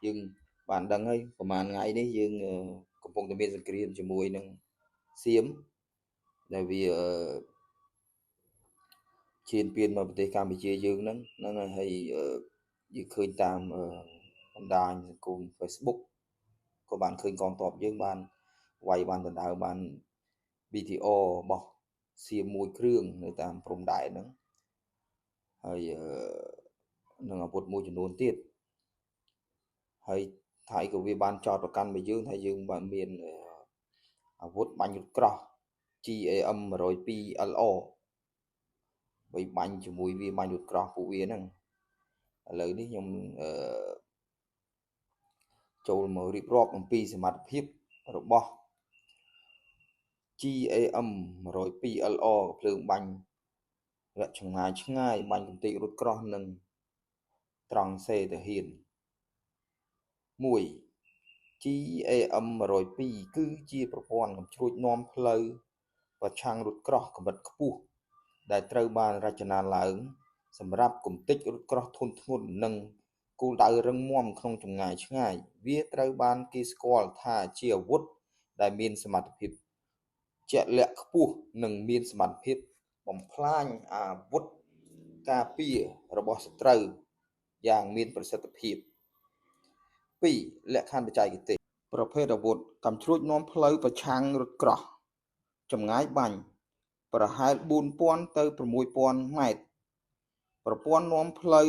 យើងបានដឹងហើយប្រហែលថ្ងៃនេះយើងកំពុងតែមានសង្គ្រាមជាមួយនឹងសៀមដែលវាឈានពានមកប្រទេសកម្ពុជាយើងហ្នឹងហើយយើងឃើញតាមបណ្ដាញសង្គម Facebook ក៏បានឃើញកងទ័ពយើងបានវាយបានដណ្ដើមបាន BTO របស់សៀមមួយគ្រឿងនៅតាមព្រំដែនហ្នឹងហើយនឹងអាវុធមួយចំនួនទៀតហើយថៃក៏វាបានចោទប្រកាន់មកយើងថាយើងបានមានអាវុធបាញ់រថក្រោះ GAM 102 LR បីបាញ់ជាមួយវាបាញ់រថក្រោះពួកវាហ្នឹងឥឡូវនេះខ្ញុំចូលមករៀបរាប់អំពីសមត្ថភាពរបស់ GAM 102 LR ភ្លើងបាញ់រយៈឆ្ងាយឆ្ងាយបាញ់កំទេចរថក្រោះនិងត្រង់សេទាហាន1 GAM 102គឺជាប្រព័ន្ធកាំជ្រួចនាំផ្លូវប្រឆាំងរថក្រោះកម្រិតខ្ពស់ដែលត្រូវបានរចនាឡើងសម្រាប់កំទេចរថក្រោះធុនធ្ងន់និងគោលដៅរឹងមាំក្នុងចម្ងាយឆ្ងាយវាត្រូវបានគេស្គាល់ថាជាអាវុធដែលមានសមត្ថភាពជាក់លាក់ខ្ពស់និងមានសមត្ថភាពបំផ្លាញអាវុធការពាររបស់សត្រូវយ៉ាងមានប្រសិទ្ធភាព2លក្ខខណ្ឌបច្ចេកទេសប្រភេទអាវុធកាំជ្រួចនាំផ្លូវប្រឆាំងរថក្រោះចម្ងាយបាញ់ប្រហែល 4000 ទៅ 6000 ម៉ែត្រប្រព័ន្ធនាំផ្លូវ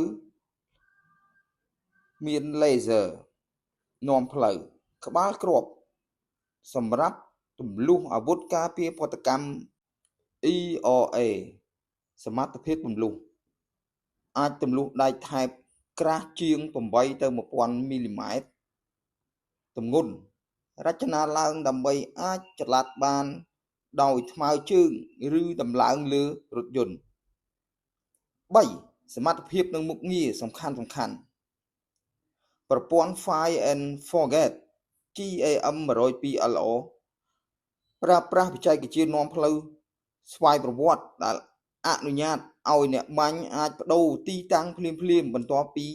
មានលេស័រនាំផ្លូវក្បាលគ្រាប់សម្រាប់ទម្លុះអាវុធការពារប្រតិកម្ម ERA សមត្ថភាពទម្លុះអាចទម្លុះដែកថែបក្រាស់ជាង8ទៅ1000មីលីម៉ែត្រទម្ងន់រចនាឡើងដើម្បីអាចចល័តបានដោយថ្មើរជើងឬដំឡើងលើរថយន្ត3សមត្ថភាពនិងមុខងារសំខាន់សំខាន់ប្រព័ន្ធ Fire and Forget GAM 102 LR ប្រើប្រាស់បច្ចេកវិទ្យានាំផ្លូវស្វ័យប្រវត្តិដែលអនុញ្ញាតឲ្យអ្នកបាញ់អាចប្ដូរទីតាំងភ្លាមៗបន្ទាប់ពី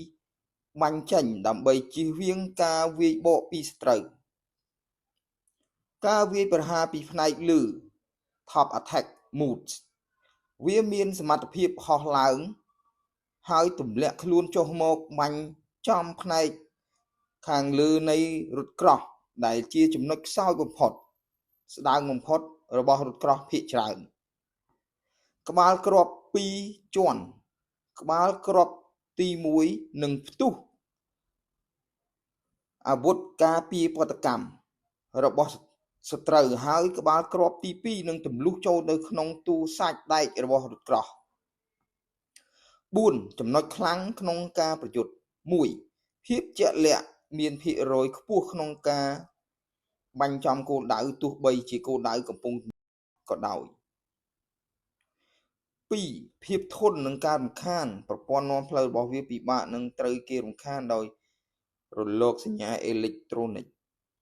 បាញ់ចេញដើម្បីជៀសវាងការវាយបកពីសត្រូវការវាយប្រហារពីផ្នែកលើ Top Attack Mode វាមានសមត្ថភាពហោះឡើងហើយទម្លាក់ខ្លួនចុះមកបាញ់ចំផ្នែកខាងលើនៃរថក្រោះដែលជាចំណុចខ្សោយបំផុតស្ដើងបំផុតរបស់រថក្រោះភាគច្រើនក្បាលគ្រាប់2ជាន់ក្បាលគ្រាប់ទី1នឹងផ្ទុះអាវុធការពារប្រតិកម្មរបស់សត្រូវហើយក្បាលគ្រាប់ទី2នឹងទម្លុះចូលទៅក្នុងទូសាច់ដែករបស់រថក្រោះ4ចំណុចខ្លាំងក្នុងការប្រយុទ្ធ1ភាពជាក់លាក់មានភាគរយខ្ពស់ក្នុងការបាញ់ចំគោលដៅទោះបីជាគោលដៅកំពុងក៏ដោយ2ភាពធន់នឹងការរំខានប្រព័ន្ធនាំផ្លូវរបស់វាពិបាកនឹងត្រូវគេរំខានដោយរលកសញ្ញាអេឡិចត្រូនិក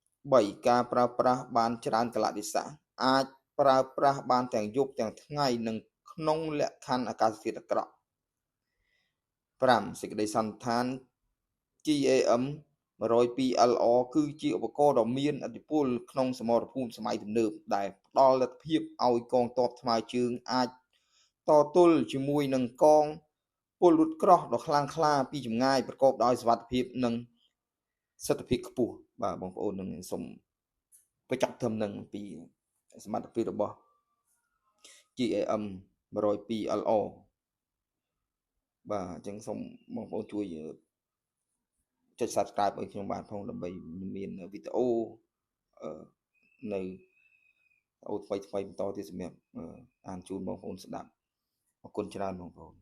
3ការប្រើប្រាស់បានច្រើនកាលៈទេសៈអាចប្រើប្រាស់បានទាំងយប់ទាំងថ្ងៃនិងក្នុងលក្ខខណ្ឌអាកាសធាតុអាក្រក់5សេចក្តីសន្និដ្ឋាន GAM 102 LR គឺជាឧបករណ៍ដ៏មានឥទ្ធិពលក្នុងសមរភូមិសម័យទំនើបដែលផ្ដល់លទ្ធភាពឲ្យកងទ័ពថ្មើរជើងអាចតទល់ជាមួយនឹងកងពលរថក្រោះដ៏ខ្លាំងក្លាពីចម្ងាយប្រកបដោយសុវត្ថិភាពនិងសិទ្ធិភាពខ្ពស់បាទបងប្អូននឹងសូមបញ្ចប់ត្រឹមនឹងពីសមត្ថភាពរបស់ GAM 102 LR បាទអញ្ចឹងសូមបងប្អូនជួយចុច Subscribe ឲ្យខ្ញុំបាទផងដើម្បីមានវីដេអូនៅអូថ្មីថ្មីបន្តទៀតសម្រាប់អានជូនបងប្អូនស្ដាប់អរគុណច្រើនបងប្អូន